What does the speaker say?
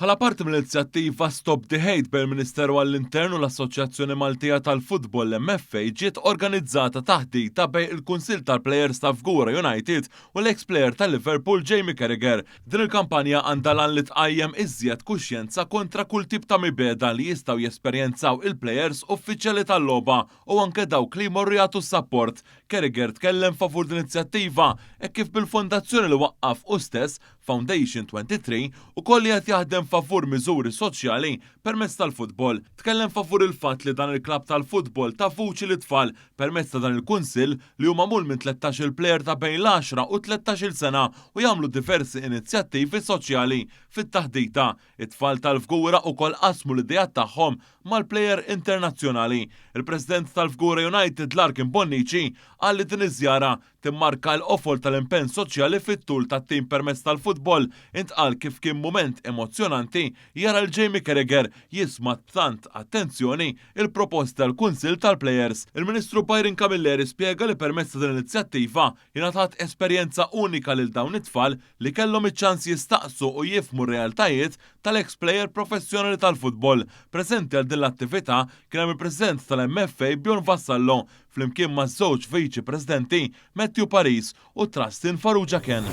Bħala parti mill-inizjattiva Stop the Hate bejn il-Ministeru għall-Intern u l-Assoċjazzjoni Maltija tal-Futbol, l-MFA, ġiet organizzata taħdita bejn il-Kunsill tal-Plejers ta' Fgura United u l-eks plejer ta' Liverpool Jamie Carragher. Din il-kampanja għandha l-għan li tqajjem iżjed kuxjenza kontra kull tip ta' mibegħda li jistgħu jesperjenzaw il-plejers uffiċjali tal-logħba u anke dawk li jmorru jagħtu s-sapport. Carragher tkellem favur din l-inizjattiva hekk kif bil-fondazzjoni li waqqaf hu stess Foundation 23, ukoll qiegħed jaħdem favur miżuri soċjali permezz tal-futbol. Tkellem favur il-fatt li dan il-klabb tal-futbol ta vuċi lit-tfal permezz ta' dan il-kunsill li hu magħmul minn 13-il plejer ta' bejn l-għaxra u 13-il sena u jagħmlu diversi inizjattivi soċjali. Fit-taħdita, it-tfal tal-Fgura ukoll qasmu l-ideat tagħhom mal-plejer internazzjonali. Il-President tal-Fgura United Larkin Bonnici qal li din iż-żjara timmarka l-qofol tal-impenn soċjali fit-tul tat-tim permezz tal-futbol, intqal kif kien mument emozzjonanti jara 'l Jamie Carragher jisma' b'tant attenzjoni l-proposti tal-Kunsill tal-Plejers. Il-Ministru Byron Camilleri spjega li permezz ta' din l-inizjattiva ingħatat esperjenza unika lil dawn it-tfal li kellhom iċ-ċans jistaqsu u jifhmu r-realtajiet tal-eks plejer professjonali tal-futbol. Preżenti għal din l-attività kien hemm il-President tal-MFA Bjorn Vassallo flimkien maż-żewġ Viċi Presidenti Matthew Paris u Trustin Farrugia Ken.